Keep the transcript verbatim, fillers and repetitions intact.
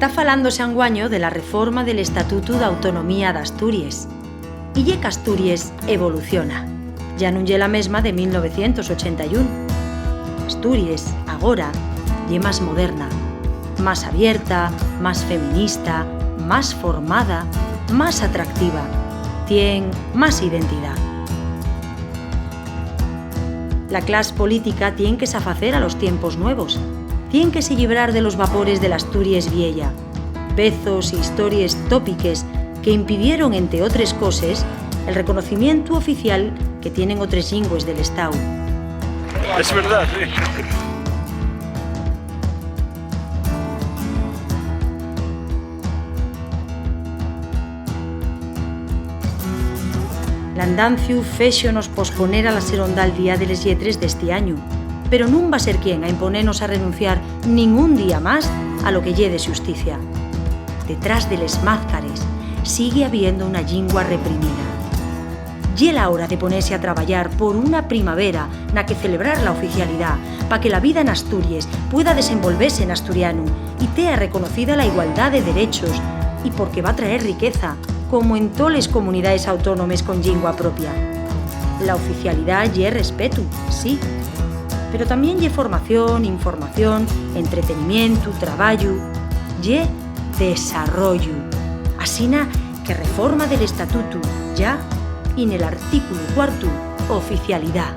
Ta falándose anguaño de la reforma del Estatutu d'Autonomía d'Asturies. Y ye qu'Asturies evoluciona. Ya nun ye la mesma de mil novecientos ochenta y un. Asturies, agora, ye más moderna, más abierta, más feminista, más formada, más atractiva. Tien más identidá. La clas política tien que s'afacer a los tiempos nuevos. Tien que se llibrar de los vapores de la Asturies vieya, vezos y histories tópiques que impidieron, ente otres coses, el reconocimientu oficial que tienen otres llingües del Estáu. Es verdad, sí. L'andanciu féxonos posponer a la serondá el Día de les Lletres d'esti añu, pero nun va ser quien a imponenos a renunciar ningún día más a lo que ye de xusticia. Detrás de les mázcares sigue habiendo una llingua reprimida. Ye la hora de ponese a trabayar por una primavera na que celebrar la oficialidá, pa que la vida n'Asturies pueda desenvolvese n'asturianu y tea reconocida la igualdá de derechos, y porque va traer riqueza, como en toles comunidaes autónomes con llingua propia. La oficialidá ye respetu, sí, pero tamién ye formación, información, entretenimientu, trabayu, ye desarrollu. Asina que reforma del estatutu, ya, y nel artículu cuartu, oficialidá.